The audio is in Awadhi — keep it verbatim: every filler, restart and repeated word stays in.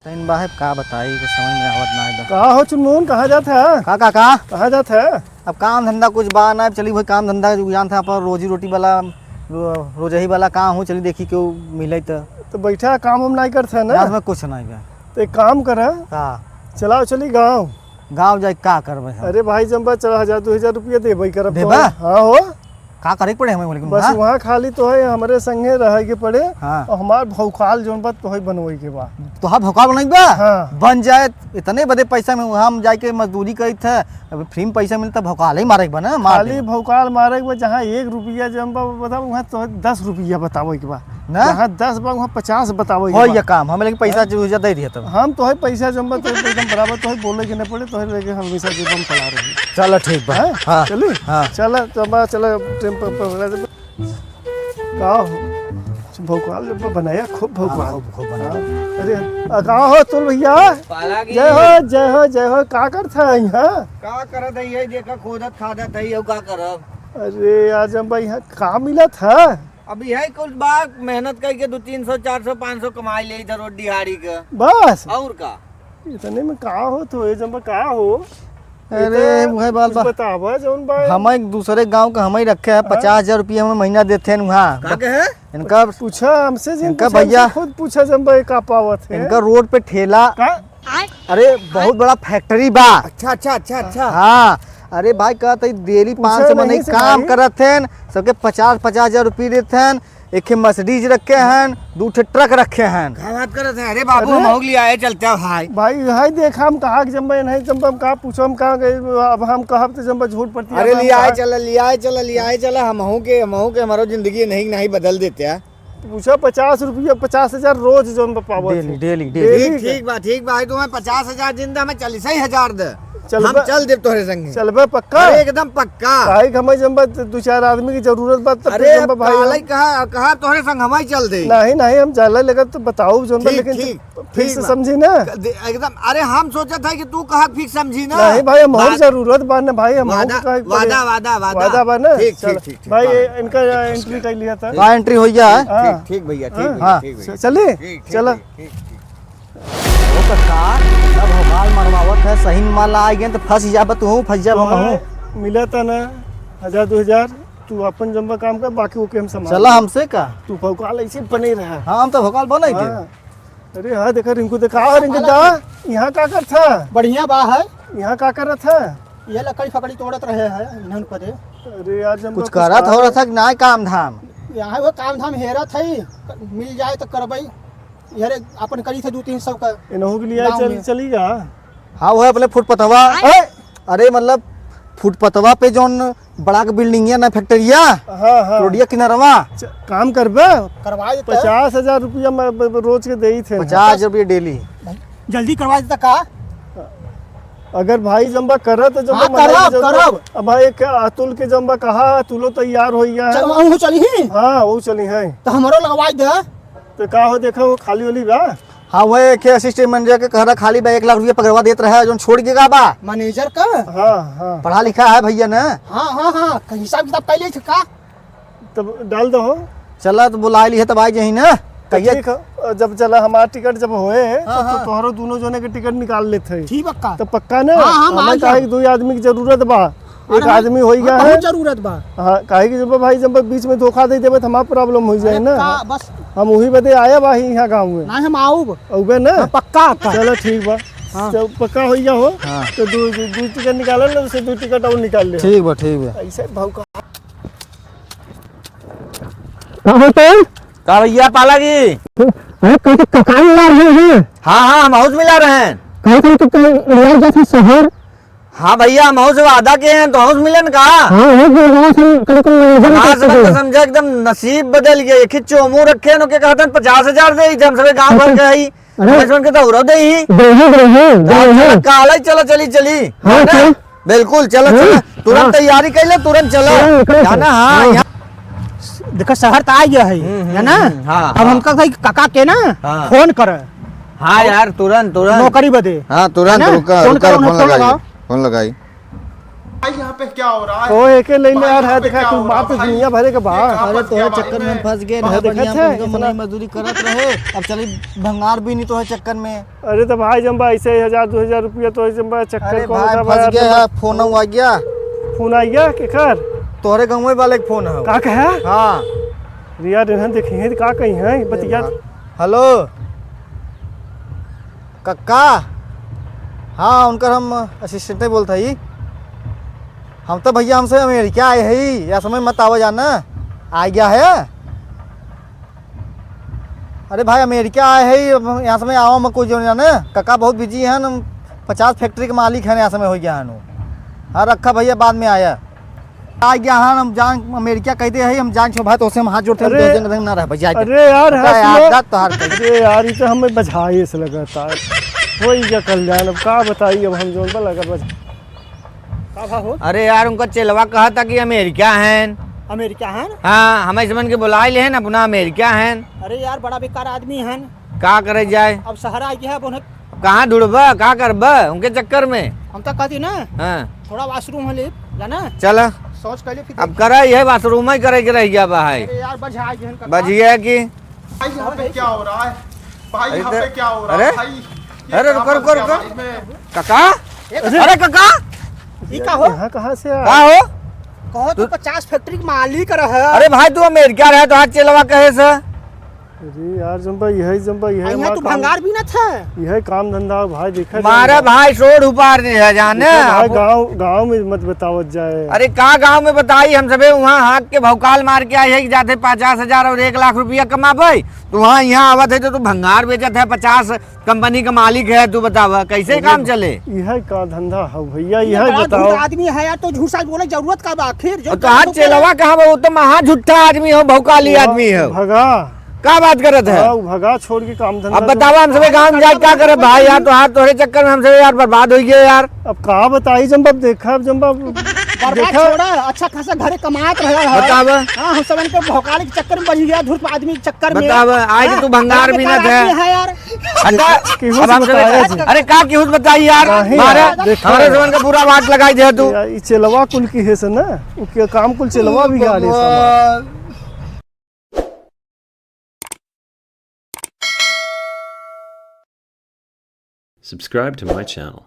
तइन बा है, का बताई, कुछ समझ में आवत ना है बा। का हो चुनमुन, कहाँ जात है? का, का, का? कहाँ जात है? अब काम धंधा कुछ बा ना, अब चली भाई काम धंधा, जो जानत है अपन रोजी रोटी वाला, रो-, रोजही वाला काम हो, चली देखी केहू मिले त। तो बैठा, काम हम नहीं करत है ना? यहाँ में कुछ नहीं बा। तो एक काम कर, का? चलाओ चली गाँव। गाँव जाए का करबे हम? अरे भाई, जब बा चला हजार दो हजार रुपया देबे करब देबा? तो। हाँ हो। का करे के पड़े हमें, बोले कि बस हाँ? वहाँ खाली तो है, हमरे संगे रहे के पड़े। हाँ। और हमार भौकाल जौन बा तो है बनवे के बा। तोहार भौकाल बनाई बा? हाँ। बन जाए, इतने बदे पैसा में वहाँ हम जाके मजदूरी करी थे, अब फ्री में पैसा मिलता, भौकाल ही मारे के बा ना, मार खाली देबे। भौकाल मारे के बा, जहाँ एक रुपया जौन बा, बताओ, वहाँ तो है दस रुपया बतावे के बा। ना? जहाँ दस बा, वहाँ पचास बतावे के हो बा। ये काम, हमें लेकिन पैसा हाँ? जो दे दिया तब। हम तो है पैसा जौन बा, तो एकदम बराबर तो है, बोले के नहीं पड़े, तो है लेके हमेशा जेब में पड़ा रही। चलो ठीक बा। हैं? हाँ। चली? हाँ। चला, तो बा, चला, टेम्पो पर लगा दे। का हो? भौकाल जब बनाया, खूब भौकाल। हाँ, खूब, खूब बनाया। हाँ। अरे, आ, का हो तुल भैया? पाला की। जय हो, जय हो, जय हो। का करत है यहाँ? का करत है, यही देखा, खोदत खादत है, यहू का करब? अरे यार, जब भाई यहाँ का मिलत है? अब यही कुल बा, मेहनत करके दो तीन सौ, चार सौ, पाँच सौ कमाई ले इधर रोड दिहाड़ी के। बस? और का? इतने में का हो तो, ये जब का हो? अरे, ये तो वही बात कुछ बा। बतावा जौन बा। हम एक दूसरे गांव का हम ही रखे हैं, हाँ? पचास हजार रुपया हमें महीना देते हैं वहाँ। का कहे? इनका पूछा हमसे जिन इनका पूछा, भैया हमसे खुद पूछा जब भाई का पावत है। इनका रोड पे ठेला। का? अरे, बहुत बड़ा फैक्ट्री बा। अच्छा, अच्छा, अच्छा, अच्छा। हाँ, अरे भाई, कहत है डेली पूछा पाँच सौ मनई नहीं से काम भाई। करत हैं, सबके पचास, पचास हजार रुपये देत हैं। एक ठे मर्सिडीज रखे हैं, दू ठे ट्रक रखे हैं। का बात करत है? अरे बाबू, अरे। हम हो लियाए चलते हैं भाई। भाई, हाय देख, हम कहा कि जब मैं नहीं, जब हम का पूछो, हम कहा कि अब हम कहब तो जब झूठ पड़ती है, अरे अब हम लियाए कहा चला, लियाए चला, लियाए चला, हम हो के, हम हो के, हमारो जिंदगी नहीं, नहीं बदल देते हैं। पूछा पचास रुपया, पचास हजार रोज जौन बा पावत डेली, है। डेली, डेली। ठीक, ठीक बा, ठीक बा, तुम्हें पचास हजार जिंदा में चालीस ही हजार दे। चलबे, हम चल देब तोहरे संगे। चलबे पक्का? अरे एकदम पक्का। काहे कि हमें जब बा दू चार आदमी की जरूरत बा, तब अरे जब बा भाई काले हम कहा, कहा तोहरे संग हम ही चल दे। नहीं, नहीं, हम चले लेकिन तो बताओ जौन बा, ठीक, लेकिन ठीक, फिक्स ठीक बा। समझी ना? क-, दे-, एकदम, अरे हम सोचत है कि तू कहा फिक्स समझी ना? नहीं भाई, हम और बात जरूरत बा ना भाई, हम और वादा, काहे के वादा, पड़े? वादा, वादा। वादा बा ना? ठीक, चल, ठीक, ठीक, ठीक, भाई, हाँ। ये इनका अच्छा, एंट्री अच्छा। कर लिया था। ठीक। का एंट्री हो गया है? हाँ। ठीक, ठीक भैया, ठीक हाँ। भैया, हाँ। ठीक भैया, च-, चलिए, ठीक, ठीक, चला। ठीक, ठीक, ठीक। ओ कक्का, सब भोकाल मरवावत है, सही में माल आ गए तो फंस जाबा तू, फंस जाबा महू। हाँ, मिला था ना, हजार दो हजार, तू अपन जम्बा काम कर, बाकी ओके हम संभाल चला लेब। हमसे का? तू भोकाल ऐसे बने रहा। हाँ, हम तो भोकाल बने थे। हाँ। अरे हाँ, देखा रिंकू, देखा, हाँ, रिंकू दा, यहाँ का कर था? बढ़िया बा है। यहाँ का कर था? ये लकड़ी फकड़ी तोड़त रहे हैं, इन्हन को दे। अरे यार, जम्बा कुछ कुछ करत काम हो रहा था कि ना काम धाम? यहाँ वो काम धाम हेरत है, मिल जाए तो करबई। यारे, अपन करी थे दू तीन सौ का इनहू के लिए गाँव चल, में। चली जा। हाँ, वो है अपने फुटपतवा। आय। ए, अरे, मतलब, फुटपतवा पे जौन बड़ा के बिल्डिंगिया ना, फैक्ट्रिया, हाँ, हाँ। रोडिया किनारवा। च-, काम करबे? करवा देते। पचास हजार रुपया मैं ब-, ब-, रोज के देई थे। पचास हजार रुपया डेली। जल्दी करवा देता का? अगर भाई जम्बा करत, जम्बा हाँ, मनाई करब, जरूरत। करब। अब भाई, क्या अतुल के जम्बा कहा, अतुलो तैयार हो गया है। चल, वहू चली ही। हाँ, वो चली है। तो हमरो लगवाई दे। तो का हो, देखा वो खाली वाली बा? हाँ, वो एक assistant manager के कह रहा खाली बा, एक लाख रुपया पकड़वा देत रहा, जौन छोड़ के का बा? मैनेजर का? हाँ, हाँ। पढ़ा लिखा है भैया ना? हाँ, हाँ, हाँ, हिसाब किताब कर ले का? तब डाल दो हो। चला, तो बुला ली है, तब आई जाही ना। तो कहिए। ठीक है, जब चला हमार टिकट जब होए, हाँ, तो, तो हाँ। तोहरो दोनों जने के टिकट निकाल लेते हैं। ठीक पक्का? तो पक्का ना? हाँ, हाँ, हमें मान काहे जाओ। कि दो आदमी की जरूरत बा। अरे एक हाँ, आदमी हो गया हाँ, है। बहुत जरूरत बा। हाँ, काहे कि जब भाई, जब बीच में धोखा दे देबे, तो हमार प्रॉब्लम हो जाए अरे ना। का, बस। हम वही बदे आया बा ही यहाँ गाँव में। नहीं, हम आऊब। अउबे ना? हाँ, पक्का, पक्का। चलो, ठीक बा। हाँ। तो पक्का हो गया हो, हाँ। तो दो, दो, दो टिकट निकाल ले, उसे दो टिकट और निकाल ले। ठीक बा, ठीक बा। ऐसे भाव का। का होता है? का भैया पाला जी? अरे, कहीं तो ककाई मिला रहे हैं। हाँ, हाँ, हम हाउस मिला रहे हैं। कहीं, कहीं तो कहीं मिला जाते शहर। हाँ भैया, हम हाउस वादा के हैं, तो हाउस मिलन का? हाँ, वो जो हाउस हम कहीं, कहीं मैनेजर हाँ, करते सब हैं। तो समझा, एकदम नसीब बदल गया। एक ही चोमू रखे हैं, उनके कहते हैं पचास हजार दे, हम सभी गाँव भर अच्छा। के आई। अरे। मैं सुन के तो उड़ा दे ही। दे ही, दे ही, दे हाँ, ही। चला, काला ही चला, चली, चली। हाँ, है ना? चल। बिल्कुल, चला, हाँ, चला। तुरंत हाँ। तैयारी कर ले, तुरंत चला। चल, निकल, जाना, चल। हाँ, हाँ। यहाँ। देखो, शहर तो आ गया है, हम्म, हम्म, है ना? हम्म, हाँ, अब हाँ। हमका भाई काका के ना हाँ। फोन कर। हाँ यार, तुरंत, तुरंत। नौकरी बदे। हाँ, तुरंत है ना? रुका, फोन रुका, करो, फोन फोन लगाई, लगाओ। फोन लगाई। भाई, यहाँ पे क्या हो रहा है? ओ, एके ले ले भाई, यार, यहाँ है, पे देखा, क्या तू हो रहा बात है भाई? दुनिया भरे के बा। ये कहाँ अरे, फंस तोहे गया भाई चक्कर में मैं? हम फंस गए, देखा घर बढ़िया, थे, हम तो इतना मनई मजदूरी करत रहे, अब चली भंगार भी नहीं तोहे चक्कर में। अरे, तो भाई, जम्बा ऐसे ही हजार, दो हजार रुपया तो जम्बा चक्कर अरे कौन भाई, होता फंस भाई, गया यार, फोन आ गया। फोन आ गया, केकर? तोहरे गाँव वाले के फोन है। का कहे? हाँ। अरे यार, इन्हें देखिए, का कही है, बतिया। हेलो। कक्का, हाँ, उनकर हम असिस्टेंटे बोलत हई। हम तो भैया, हमसे अमेरिका आए हई, या समय मत आवा जाना, आ गया है। अरे भाई, अमेरिका आए हई, अब यहाँ समय आवा मत कोई जो जाने। कक्का बहुत बिजी हैं, हम पचास फैक्ट्री के मालिक हैं, यहाँ समय हो गया है। हाँ, रखा भैया, बाद में आया। आ गया हन, हम जान अमेरिका कहते हैं, हम जान छो भाई, तोसे हम हाथ जोड़ते हैं, हम अरे, दो दिन रंग ना रह बजाए। अरे यार, उनका हंस याद लो। दांत तोहार कहीं। अरे यार, ये तो हमें बजाए से लगातार। वही क्या कल्याण, अब का बताई, अब हम जोन पर लगा बज- का भा हो? अरे यार, उनका चेलवा कहा था कि अमेरिका हैं। अमेरिका हैं? हाँ, हम इस मन के बुलाए ले हैं अपना अमेरिका हैं। अरे यार, बड़ा बेकार आदमी हैं। का करे जाए? अब शहर आ गया है, अब उन्हें अब कहाँ ढूंढबा, का करबा उनके चक्कर में? हम तो कहती ना, हाँ। थोड़ा washroom हो ले, जाना? चला। शौच कर ले, फिर अब देखी। करा, यह washroom ही करे के रह गया बा है। अरे यार, बझा गए हैं कका। बझिया की। भाई, यहाँ पे क्या हो रहा है? भाई, अरे यहाँ इधर, पे क्या हो रहा है अरे? भाई? ये अरे, कहाँ रुको, फंस रुको, गया रुको। भाई मैं? काका? अरे काका? ई का हो? यहाँ कहाँ से आया? का हो? कहो तो तू पचास फैक्ट्री के मालिक रहे। अरे भाई, तू अमेरिका रहे, तोहार चेलवा कहे से? अरे यार, जम्बा, यही जम्बा, यही आ, यहाँ माँ तू काम, भंगार भी ना था। यही काम धंधा हो भाई, देखा मारा जाए। भाई, सोड उपार दे है जाने। देखा भाई, अब गाँव, गाँव में मत बतावत जाए। अरे का गाँव में बताई, हम सबे वहाँ हाँक के भौकाल मार के आए हैं कि जाते पचास हजार और एक लाख रुपया कमाबे, तो वहाँ यहाँ आवत है तो तू भंगार बेचत है, पचास कंपनी का मालिक है, तू बतावा कैसे अरे काम चले? यह का धंधा है भैया, ये यह बड़ा बताओ। धूर्त आदमी है यार, तो झूठ साच बोले जरूरत का बा आखिर? जो और तोहार तो चेलवा कहाँ बा? वो तो महा झूठा आदमी हो, भौकाली वो आदमी हो। भगा। का बात करत है? हाँ, भगा छोड़ के काम धंधा अब तो बतावा, हम सबे गाँव में जाके का करब भाई यार? तोहार, तोहरे चक्कर में हम सबे यार बर्बाद हो गए यार। अब का बताई, जब अब देखा, अब जब अब बर्बाद देखा। छोड़ा, अच्छा खासा घरे कमात रहा है। बतावा। हाँ, हम सब इनके भौकाली के चक्कर में पड़ गया, धूर्त आदमी के चक्कर में। बतावा, आज हाँ, तू भंगार बड़ा भी ना बेकार था। आदमी है यार। हटा, केहू अब से हम सबे बताया जी। अरे का केहू से बताई यार? नहीं मारे, यार, देखा हमारे यार। जवान का पूरा वाट लगाई दे तू। यार, ई चेलवा कुल की है से ना, उ के काम कुल चेलवा बिगाड़े साला। भगवान। Subscribe to my channel.